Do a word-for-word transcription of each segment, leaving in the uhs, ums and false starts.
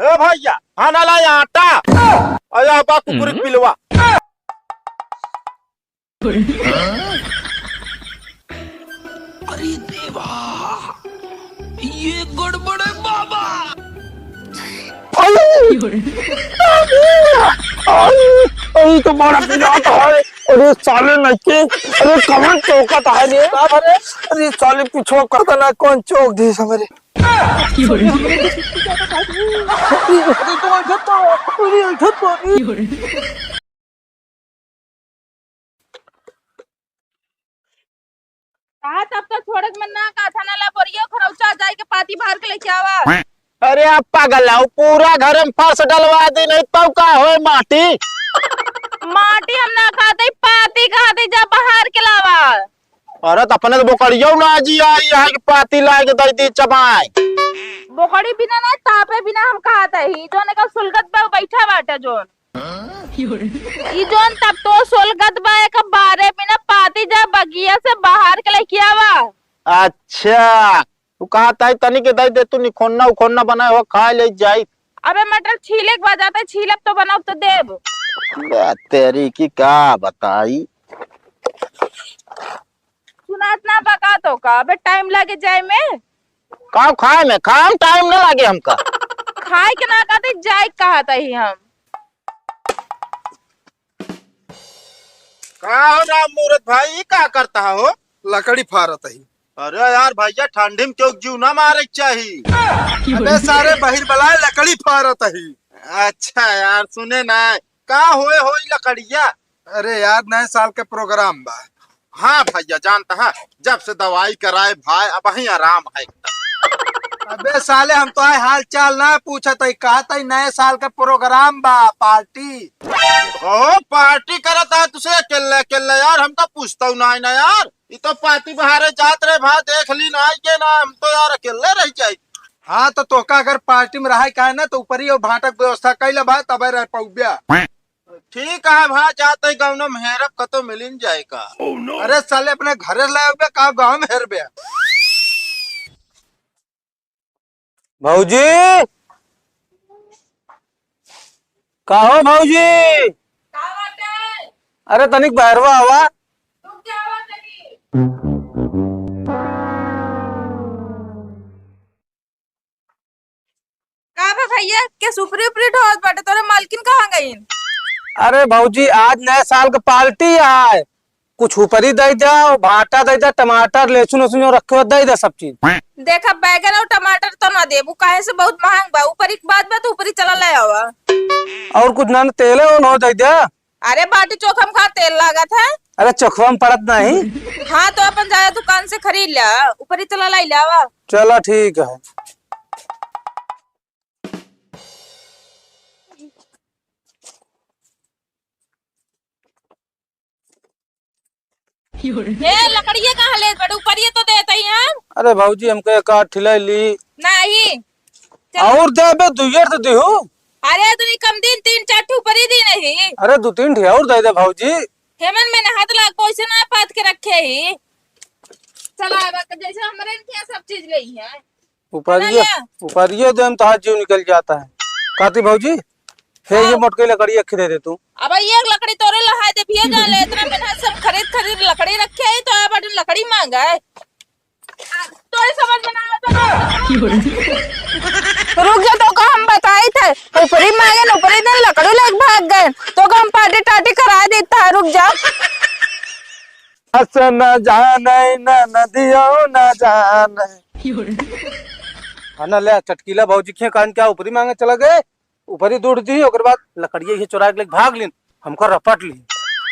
ए भैया, खाना ला आटा। अरे बा कुकुर पिलवा। अरे देवा, ये गड़बड़ है बाबा। अरे, अरे, अरे, तो बड़ा पिरात है। अरे साले नइके, अरे कौन चौकत है रे? का भरे? अरे साले पीछो करता ना, कौन चौक दिस हमरे। अरे तो ऐठत तो, अरे ऐठत तो। कहा तब तो छोड़े के मन ना कहा था ना, ला बोरियो खरौचा जाए के पाती बाहर के लेके आवा। अरे आप पागल हो, पूरा घर में फर्श डलवा दी, नहीं तो का होए माटी? माटी हम ना खाते, पाती खाते, जा बाहर के लावा। अरे तो अपने तो बोकड़ियो ना जी आई, यहाँ की पाती लाए के दई दी चबाए। बोकड़ी बिना ना तापे बिना हम कहा था ही, जोन एकर सुलगत बा बैठा बाटे जोन। ई जोन तब तो सोलगत बा, एक बारे में ना पाती जा बगिया से बाहर के लेके आवा। अच्छा, तू कहा ताई तनी के दई दे, तू निखोन्ना उखोन्ना बनाए हो, खा ले जाई। अबे मटर छीले के बजाते छीलब तो बनाओ तो देब। बे तेरी की का बताई। सुनात ना बका तो का, अबे टाइम लागे जाए में। का खाए में? खाए में टाइम ना लागे हमका। खाए के ना कहते, जाए कहा तही हम। का हो राम मूरत भाई, ई का करता हो? लकड़ी फारत ही। अरे यार भैया, ठंडी में क्यों जीव ना मारे के चाही? अबे सारे बहिर बलाए लकड़ी फारत ही। अच्छा यार, सुने ना, का होए होई लकड़िया? अरे यार, नए साल के प्रोग्राम बा। हाँ भैया, जानता है, जब से दवाई कराए भाई, अबहीं आराम है एकदम। अबे साले, हम तो आए हाल चाल ना पूछत हई, कहत हई नए साल के प्रोग्राम बा, पार्टी। ओ, पार्टी करत है तुसे अकेले अकेले यार, हमका पूछता हूँ ना, ना यार। ई तो पाती बहारे जात रहे भा, देख ली ना, ये ना, हम तो यार अकेले रह जाई। हाँ, तो तोका अगर पार्टी में रहे का है ना, तो ऊपरी और भाटक व्यवस्था कैले भा, तबे रह पउब्या। ठीक है भा, जात ही गाँव में हेरब, कतो मिलिन जाए का। अरे साले, अपने घरे ले आवे का, गाँव में हेरबे? भौजी, का हो भौजी? का बाटे? अरे तनिक बहरवा आवा। रुक जा, आवा तनी। का बा भैया, के सुपरी उपरी ढोत बाटे, तोरे मालकिन कहाँ गईन? अरे भौजी, आज नए साल के पार्टी है, कुछ उपरी दे दे, भाटा दे दे, टमाटर, लहसुन, वहसुन जो रखे हो, दे दे सब चीज। देखा, बैगन और टमाटर तो ना देबू, काहे से बहुत महंग बा। उपरी के बात बा, तो उपरी चला ले आवा। और कुछ ना, तेले ओल हो दे दे। अरे, बाटी चोखा में का तेल लागत है? अरे, चोखवा में पड़त नहीं। हाँ, तो अपन जाए दुकान से खरीद ला, उपरी चला लाई ले आवा। चला, ठीक है। ए, लकड़िया कहाँ लेत बाटे? ऊपरिया तो देत हई हम। अरे भौजी, हमके एक आध ठिलाई ली। नहीं। चल। और दे बे, दुइये तो देहू। अरे, इतनी कम दिन, तीन चार ठो ऊपरी दी नहीं। अरे, दो तीन ठे और दे दे भौजी। हेमन में नहात लाग, पैसे ना पात के रखे ही। चला, अब जैसे हमरे इनके सब चीज ले ही है। उपरिये, ना ले। उपरिये देम तो हाथ जीव निकल जाता है। काती भौजी, हे ये हाँ। मोटकी लकड़ी एक दे दे तू। अब ये एक लकड़ी तोरे लहाय दे, भैया जान ले, इतना मेहनत से हम खरीद खरीद लकड़ी रखे हैं, तो अब लकड़ी मांगा है। आ, तोरे समझ में ना आता। रुक जा, तो का हम बताई थे, ऊपरी मांगे न ऊपरी दिन लकड़ी लेके भाग गए, तो का हम पार्टी टार्टी करा देता है, रुक जा। हस न जाने न नदियो न जाने। हाँ ना, ले चटकीला भौजी के कान क्या ऊपरी मांगे चला गए, ऊपरी दूध दी, ओकर बाद लकड़िया ये चुरा के लेके भाग लीन, हमका रपट ली।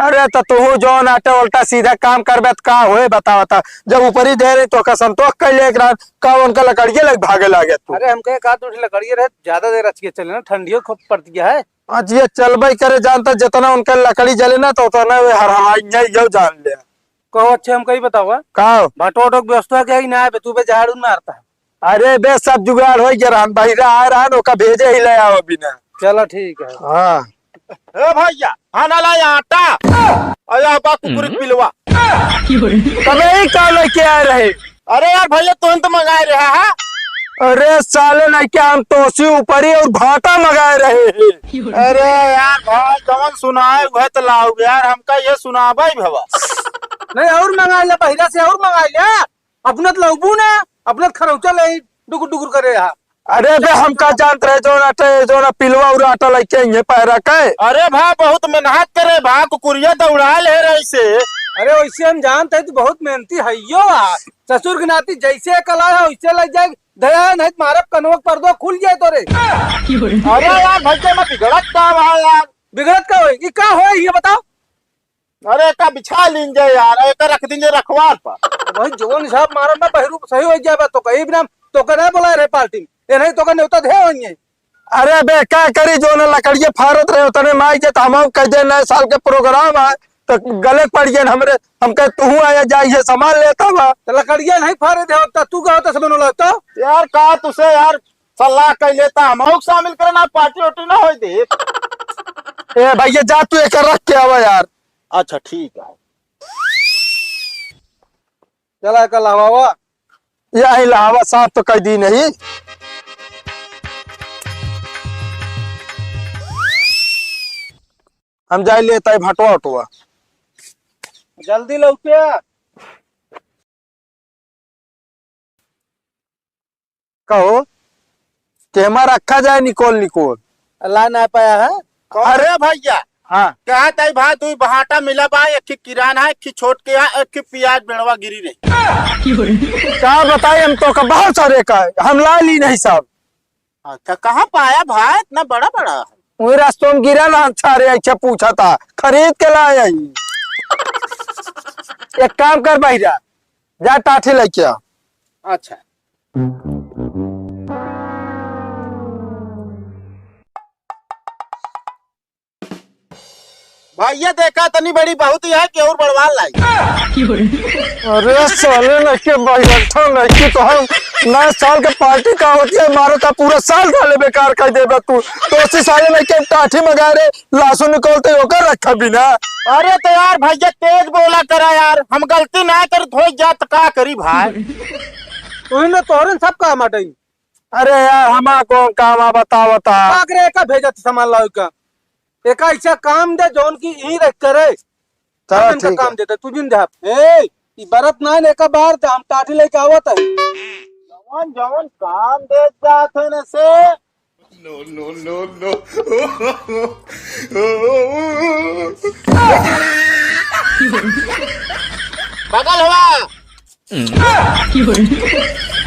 अरे तो तू जौन आटे उल्टा सीधा काम करबे त का होए बतावा ता? जब ऊपरी दे रही तो का संतोष कर ले एक रात, का उनका लकड़िया लेके भागे लागे तू? अरे हमके एक आध दूध लकड़िया रहे, ज्यादा देर रचिए चले ना, ठंडियो खूब पड़ती है। आज ये चलबे करे जानता, जितना उनका लकड़ी जले ना, तो उतना वे हर हवाई जाई जाओ जान ले। कहो, अच्छे, हमका ई बतावा। का? भाटो ओटो के व्यवस्था के ही ना है, तू बे झाड़ू मारता है। अरे बे, सब जुगाड़ हो गया रहन, बहिरा आ रहन, ओका भेजे ही ले आओ बिना। चलो, ठीक है। हाँ। ए भैया, खाना ला आटा। अरे आपा कुकुर हम्म। पिलवा। तबे ही का लेके आए रहे? अरे यार भैया, तुरंत मंगाए रहे, हाँ? अरे साले, नहीं क्या हम तोसी ऊपरी और भाटा मंगाए रहे हैं। अरे यार भाई, जवन सुनाए उहे तो लाओ यार, हमका ये सुनाबे भवा। नहीं, और मंगा ले, बहिरा से और मंगा ले। अपना तो लउबू ना, अपना तो खरौचा ले डुकुर डुकुर करे यहाँ। अरे बे, हम का जानत रहे, जो ना टे, जो ना पिलवा और आटा लेके आइए पैरा के। अरे भा, बहुत मेहनत करे भा, कुकुरिया दौड़ा ले रहे से। अरे वैसे हम जानत है, तू बहुत मेहनती है यो आ। ससुर के नाती जैसे कला है, वैसे लग जाए। दया नहीं तो मारब, कनवा के पर्दो खुल जाए तोरे। अरे यार, भैया, मैं बिगड़त का बा यार? बिगड़त का होई? ई का होई, ये बताओ। अरे, एका बिछा लीन जाए यार, एका रख दीन जाए रखवार पर। भाई, जवन हिसाब मारब ना, बहरू सही हो जाए बा, तो कहीं भी ना, तो का ना बोला रे पार्टी में। ये नहीं तो का न्योता दे होइए। अरे बे, का करी, जो ना लकड़िए फारत रहे, तने माई के तो हम कह दे, नए साल के प्रोग्राम है, तो गले पड़ गए हमरे। हम कहे, "तू आया जा, ये सामान लेता हुआ।" तो लकड़िया नहीं फारे दे होता, तू का होता से बनोला तो? यार, का तुसे यार सलाह कर लेता, हम शामिल करना, पार्टी वार्टी ना होई दे। ए भैया, जा तू एक रख के आवा यार। अच्छा, ठीक है। चला, एक लावा। यही लावा, साफ तो कर दी नहीं। हम जाए लेता है भटवा उटवा। जल्दी लौटे। कहो, केमा रखा जाए निकोल निकोल? ला ना पाया है। अरे भैया, हाँ। कहा ताई भाई, दुई बहाटा मिला बा, एक ठे किराना है, एक ठे छोट के है, एक ठे प्याज बेड़वा गिरी रही। का बताई, हम तो का बहुत सारे का है, हम ला ली नहीं सब। अच्छा, कहाँ पाया भाई, इतना बड़ा बड़ा है? वही रास्तों में गिरा ना, हम सारे ऐसे पूछा था, खरीद के लाए आई। एक काम कर बहिरा, जा टाठी लेके आ। अच्छा। भैया देखा तनी बड़ी बहुत ही है कि और बढ़वा लाई। अरे साले, नहीं के बैठा नहीं कि तो हम नए साल के पार्टी का होती है, मारो का पूरा साल साले बेकार कर देबे तू। तो उसी साले नहीं के टाठी मंगा रे, लासू निकलते ओकर रखा बिना। अरे तो यार भैया तेज बोला करा यार, हम गलती ना कर धोई जात का करी भाई। तू ही ना तोहरन सब काम अटई। अरे यार, हमा कौन काम आ, बतावता। का करे, एका भेजत सामान लावे का? एका ऐसा काम दे, जौन की यहीं रख करे। चलो, हम इनका ठीक काम है। देते, तू जिन जा। ए, ई बरत ना ने, एका बार दे, हम टाटी लेके आवत है। जवन, जवन काम दे जात है न से। No, no, no, no। बगल हुआ।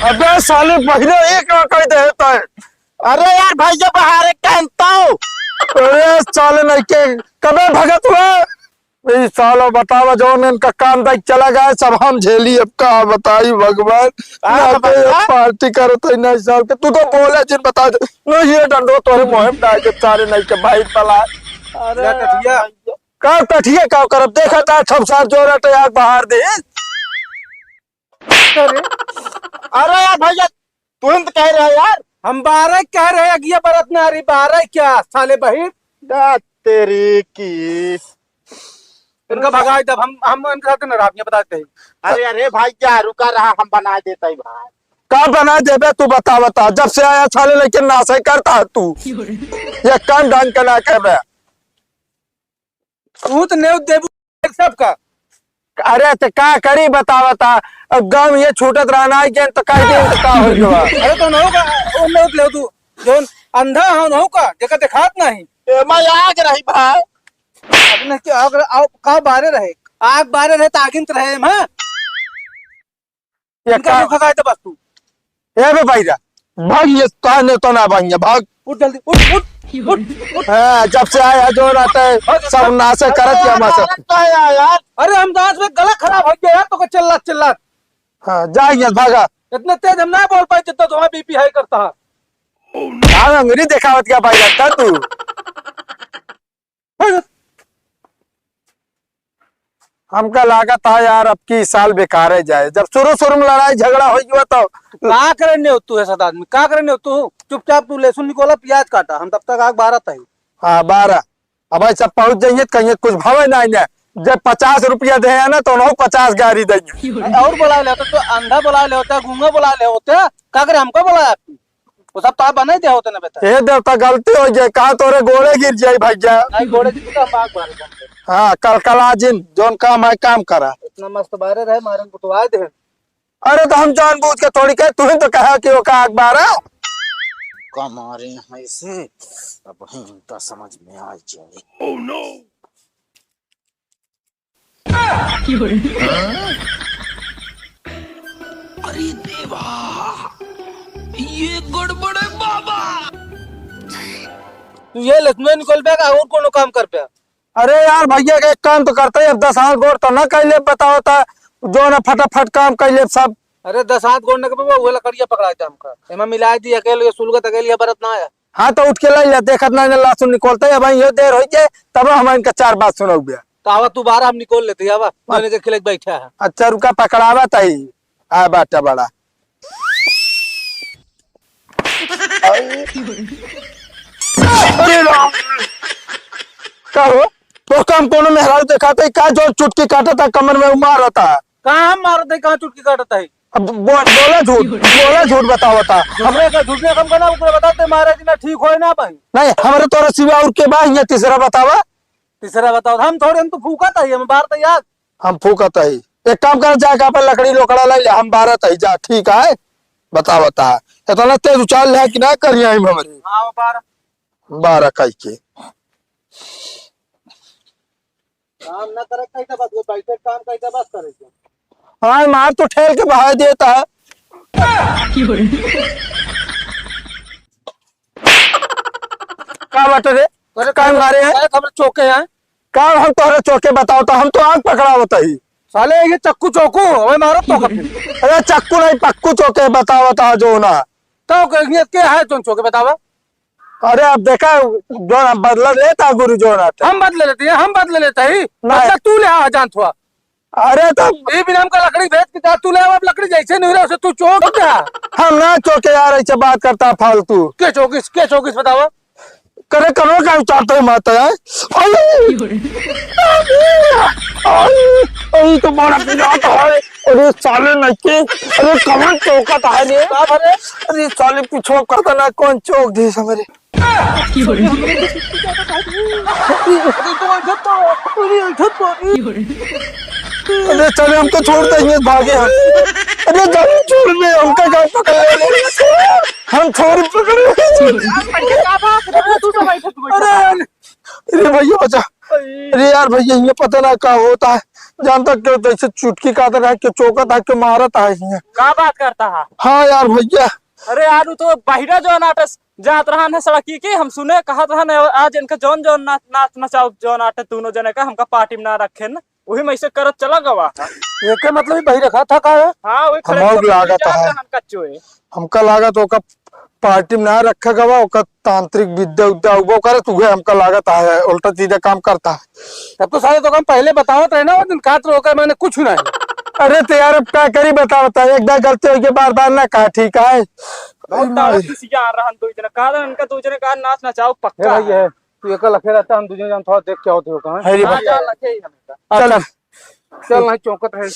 अबे साले, पहिले एक ना कह दे तय। अरे यार, भैया बाहर एक कहता हूँ। अरे साले, नहीं के कबे भगत हुआ? ई सालो बतावा, जौन इनका काम दाई चला गया, सब हम झेली। अब का बताई भगवान, का ना तो ये बतावा? पार्टी करत है, ना साल के। तू तो बोले जिन बता दे। नहीं, ये डंडो तोरे मुँह में डाल के सारे नहीं के बाहर पला। अरे या कथिया? भैया। का कथिया का करब? देखा था सब सार जोरा तो यार बाहर दे। अरे। अरे यार भैया, तुरंत कह रहे यार। हम बारह कह रहे, अगिया बरत ना रही, बारह क्या साले बहिर? दा तेरी की। इनका भगाई दब, हम, हम इनके साथ न रहा, ये बता देते हैं। अरे, अरे भाई, क्या रुका रहा, हम बना देते हैं भाई। का बना देबे तू, बता, बता, जब से आया साले लेकिन नाशे करता है तू। ये काम ढंग के ना करबे। तू तो नेउत देबू सबका। अरे त का करी बतावता, अब गाँव ये छूटत रहना है, गेन तो कह दे तो का हो गवा। अरे तो नहु का, ओ नेउत ले तू, जोन अंधा हो नहु का, जेका देखात नहीं। ए, मैं आग रही भाई। अब नहीं कि आग रह-, आग का बारे रहे, आग बारे रहे तो आगिन तो रहे, हाँ? ये इनका का मुंह खगाए तो बस तू। ए बे भाई रा, भाग ये, तोहने तो ना भाग ये, भाग। उठ जल्दी, उठ, उठ, उठ, उठ। हाँ, जब से आया जो रहता है, भाग, सब भाग, नाशे भाग, करत क्या भाग, माशे। भाग, भाग, यार। अरे हम दांत में गला खराब हो गया यार, तो को चिल्लात, चिल्लात। हाँ, जा यहाँ, भागा। इतने तेज हम ना बोल पाए जितना तुम्हारा बीपी हाई करता है। भाग, अंगुरी देखावत क्या भाई रहता तू? हमका लागत है यार, अब की साल बेकारे जाए। जब शुरू शुरू में लड़ाई झगड़ा हो गया तो का करे ने तू है सदा आदमी, का करे ने तू? चुपचाप तू लहसुन निकोला, प्याज काटा, हम तब तक आग बारत है। हाँ, बारह। अब भाई सब पहुंच जाइए तो कहिए कुछ भावे ना, ना। जब पचास रुपया दे है ना, तो उन्हों पचास गारी दे। और बोला ले होते, तो अंधा बोला ले होते, गूंगा बोला ले होते, का करे हमको बोला आपकी? वो सब तो आप बना ही दे होते ना बेटा। हे देवता, गलती हो जाए, कहा तोरे गोड़े गिर जाए भैया। नहीं, गोड़े गिर तो हम आग बारे जानते। हाँ, कल कल आ जिन, जौन काम है काम करा। इतना मस्त बारे रहे, मारन कुटवा दे। अरे तो हम जानबूझ के थोड़ी कहे, तू ही तो कहा कि ओका आग बारा। का मारे हैं इसे, अब हम तो समझ में आ जाए। अरे देवा, ये गड़बड़ है बाबा। तू ये लखनऊ निकल बेगा और कोनो काम कर पे। अरे यार भैया के एक काम तो करते ही, अब दस हाथ गोड़ तो ना कैले बताओ ता, जो ना फटाफट काम कैले सब। अरे दस हाथ गोड़ न के बाबा, वो लकड़िया पकड़ा दे हमका, एमा मिला दी अकेले, ये सुलगत अकेले बरत ना आया। हाँ, तो उठ के ले ले, देखत ना, ना लहसुन निकलता है, भाई, ये देर हो जाए, तब हम इनका चार बात सुनाऊ बे। तो आवा, तू बारह हम निकल लेते, आवा, हाँ। मैंने के खिले बैठा है। अच्छा, रुका, पकड़ावा ताई, आ बाटा बड़ा। अरे राम! का हो? तो काम कोनो मेहरारू देखाते, का जो चुटकी काटता, कमर में मारता? कहाँ हम मारत है, कहाँ चुटकी काटत है? अब बो-, बोला झूठ, बोला झूठ बतावता। हमरे का झूठ में कम करना, ओकरे बताते मारे जी ना ठीक होए ना भाई। नहीं, हमरे तोरा सिवा और के बा, हियां तीसरा बतावा। तीसरा बताओ, हम थोड़े, हम तो फूकत है, हम बार तो याद। हम फूकत है। एक काम कर, जाके अपन लकड़ी लोकड़ा लाई ले, हम बारत है, जा, ठीक है? बतावता। इतना तेज उछाल है कि ना करिया हम हमरे। हाँ, बार। बारह कई के। काम ना करे, कहीं तो बस, वो बैठे काम कहीं तो बस करे के। हाँ, मार तो ठेल के बहा देता है। का बात रे? अरे, का मारे हैं? अरे, हमरे चौके हैं। का हम तोहरे चौके बताओ तो, हम तो आग पकड़ावत ही। साले, ये चक्कू चौकू, हमें मारो तो कभी। अरे, चक्कू नहीं, पक्कू चौके बतावत है जो ना। तो के, ये के है जोन चौके बतावा? अरे, अब देखा, जो ना बदला लेता गुरु जो ना। हम बदले लेते हैं, हम बदले लेते ही। नहीं। बदला तू ले आ, जान थोड़ा। अरे तो ई बिना हमका लकड़ी भेज के जा, तू ले आवा लकड़ी, जैसे नहीं रहो, से तू चौक दे। हम ना चौके यार, ऐसे बात करता फालतू। के चौकीस, के चौकीस बतावा? करे करो का उतारते माता है। अरे! अरे! अरे तो बड़ा पिरात है। अरे साले नक्की, अरे कमन चौकत है रे? का भरे? अरे साले पीछो करता ना, कौन चौक दे समरे? अरे, चले, हमको छोड़ दे, ये भागे हम। अरे, जाओ, छोड़ दे, हमका गाँव पकड़ ले। हम छोड़ पकड़ ले। अरे, अरे भैया, बचा। अरे यार भैया, ये पता ना का होता है। जानता क्यों, जैसे चुटकी काटत है, क्यों चौकत है, क्यों मारत है ये। का बात करता है? हाँ यार भैया। अरे यार, वो तो बहिरा जो नाटस जात रहन है सड़की के, हम सुने कहत रहन है, आज इनका जौन जौन नाच, नाच नचाओ जौन आटे दोनों जने का, हमका पार्टी में ना रखे न, वही में से करत चला गवा। एके मतलब ही बहिरा खा था का है? हाँ, वही हम करत और सब लागत जात है। रहन कच्चो है। हमका लागत ओका पार्टी में ना रखा गवा, ओका तांत्रिक विद्या उद्या उबो करत, उहे हमका लागत है, उल्टा सीधा काम करता है। तब तो साले तो हम पहले बतावत रहे ना, वो दिन खात रहो का मैंने कुछ नहीं। अरे तो यार, अब का करी, बतावत है, एक बार गलती हो गई, बार बार ना कहा, ठीक है? बहुत अरे दादा माई। किसिया रहन दो जने, कारण इनका दो जने का नाच नचाओ हे पक्का भाई, है। ये तू एक लखे रहता, हम दो जने जान थोड़ा देख के होते हो कहाँ। अरे हाँ, भाई। जा लखे ही हमें का। चल। चल। चल, नहीं चौकत है।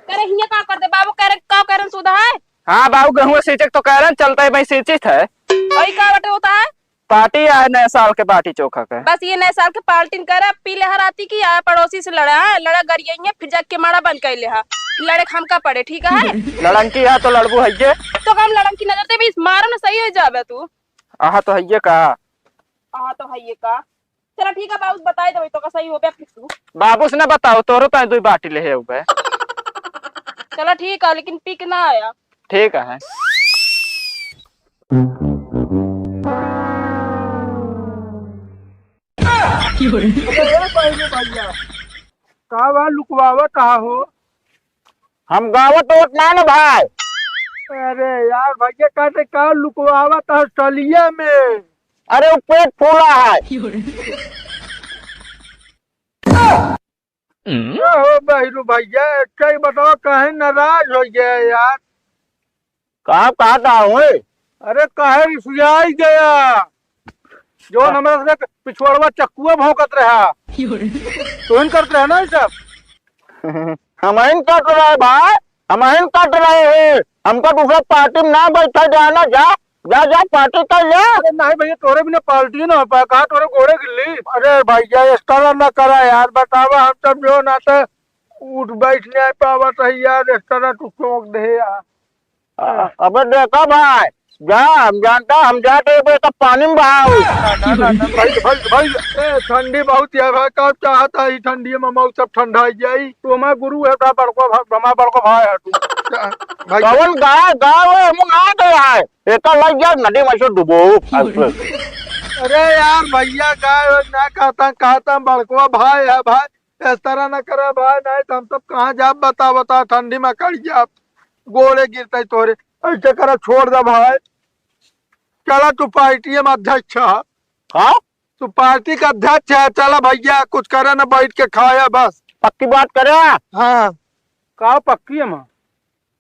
करे हियां का कर दे बाबू, करे का करन सुधा है? हाँ बाबू, गेहूं सींचे के तो करन चलता है भाई, सींचित है। और का बटे होता है? पार्टी है नया साल के, बाटी चोखा के। बस ये नया साल के पार्टी करे, पी ले हराती की आया पड़ोसी से लड़ा, हाँ? लड़ा गरिया, फिर जाके माड़ा बंद कर ले, हाँ? लड़े के हमका पड़े, ठीक है? लड़ंकी है तो लड़बू है ये। तो हम लड़ंकी नजर से भी मारो ना, सही हो जावे तू। आहा तो है ये का? आहा तो है ये का? चला ठीक है बाबू, बताई देबे तो का सही हो गया फिर तू। बाबू से ना बताओ, तोरो ताई दुई बाटी ले हे उबे। चला ठीक है, लेकिन पी के ना आया। ठीक है। अरे, ए भाई रे भैया, का बा लुकवावा कहा हो? हम गावत होत ना न भाई। अरे यार भैया, कहते का लुकवावत है टलिया में? अरे वो पेट फूला है। का हो बहिरू भैया, एक ही बताओ काहे नाराज हो गया यार? का कहता हूँ? अरे काहे रिसियाई गया? जो हाँ। हमरा से पिछुआड़वा चक्कुआ भौंकत रहा। तू ही करत रहा ना ई सब। हम ही कट रहे भाई, हम ही कट रहे हैं। हमका दूसरा पार्टी में ना बैठा जाना, जा, जा, जा पार्टी कर ले। अरे नहीं भैया, तोरे बिना पार्टी ना हो पाए, कहा तोरे गोड़े गिल्ली। अरे भैया, इस तरह ना करा यार, बतावा, हम सब जो ना तो उठ बैठ नहीं पावत है यार, इस तरह तू चौंक दे यार। अ-, अबे देखा भाई, जा, हम जानता, हम जाते एक कप पानी में बहाओ। ना, ना, ना, ना, भाई, भाई, भाई, ए, ठंडी बहुत है भाई, का चाहता है ठंडी में मऊ सब ठंडा ही जाई। तू हमारा गुरु है, बड़ा बड़को भा-, हमारा बड़को भाई है तू। भाई, कौन गाय, गाय है, हम ना गया है। एका लग जा, नदी में से डुबो। अरे यार भैया, गाय वाय ना कहता, कहता बड़को भाई है भाई। इस तरह न करे भाई, नहीं तो हम सब कहाँ जाब, बता, बता, ठंडी में कड़ जाब, गोड़े गिरते तोरे। ऐसे करा, छोड़ दे भाई, चला तू पार्टी में अध्यक्ष है। हाँ? तू पार्टी का अध्यक्ष है, चला भैया, कुछ करे न, बैठ के खाया बस। पक्की बात करे? हाँ। का पक्की है माँ?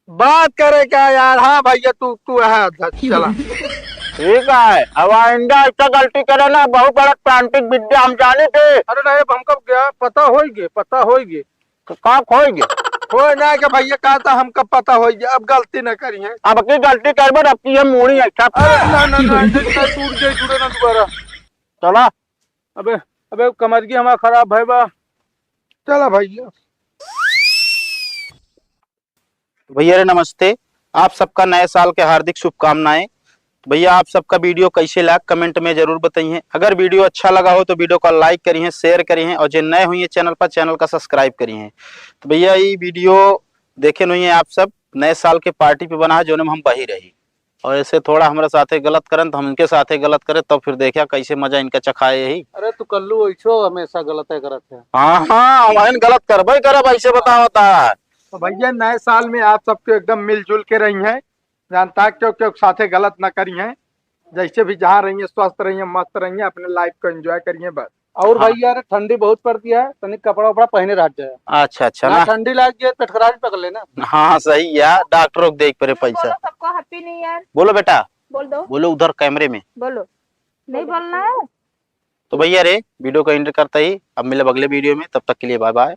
बात करे का यार? हाँ भैया, तू, तू है अध्यक्ष, चला। ठीक है, अब आइंदा ऐसा गलती करे ना, बहुत बड़ा तांत्रिक विद्या हम जाने थे। अरे नहीं, अब हमका क्या पता होई गे, पता होई गे। क-, का खोई गे? खोए ना के भैया, कहा था हमका पता होई गे, अब गलती न करिए। अब की गलती करबे, अब की ये मूड़ी ऐसा। अरे ना, ना, ना, ना, ना, टूट जाए, जुड़े ना दोबारा। चला। अबे, अबे कमर की हमारा खराब है बा। चला भैया। तो भैया रे नमस्ते, आप सबका नए साल के हार्दिक शुभकामनाएं। तो भैया आप सबका वीडियो कैसे लगा कमेंट में जरूर बताइए। अगर वीडियो अच्छा लगा हो तो वीडियो का लाइक करिए, शेयर करिए और जो नए हुए चैनल पर चैनल का सब्सक्राइब करिए। तो भैया ये वीडियो देखे नहीं है आप सब, नए साल के पार्टी पे बना है जोने में हम बही रही और ऐसे थोड़ा हमरा साथे गलत करन तो हम उनके साथे गलत करे तब फिर देखा कैसे मजा इनका चखाए यही। अरे तू कल्लू ऐसो हमेशा गलत है करत है। हाँ हाँ, हम गलत करबे करब, ऐसे बतावता है। तो भैया नए साल में आप सबके एकदम मिलजुल के रही हैं, जानता है क्यों क्यों साथे गलत ना करी हैं, जैसे भी जहाँ रही हैं स्वस्थ रही हैं, मस्त रही हैं, अपने लाइफ को एंजॉय करिए बस। और हाँ। भाई यार ठंडी बहुत पड़ती है, तनिक कपड़ा उपड़ा पहने रह जाए। अच्छा अच्छा ना ना। ठंडी लाग गई पेट खराब पकड़ लेना। हाँ सही है, डॉक्टर को देख पड़े पैसा। बोलो सबको हैप्पी न्यू ईयर। बोलो बेटा। बोल दो। बोलो उधर कैमरे में। बोलो। नहीं बोलना है। तो भैया रे वीडियो को एंड करता ही, अब मिलब अगले वीडियो में, तब तक के लिए बाय बाय।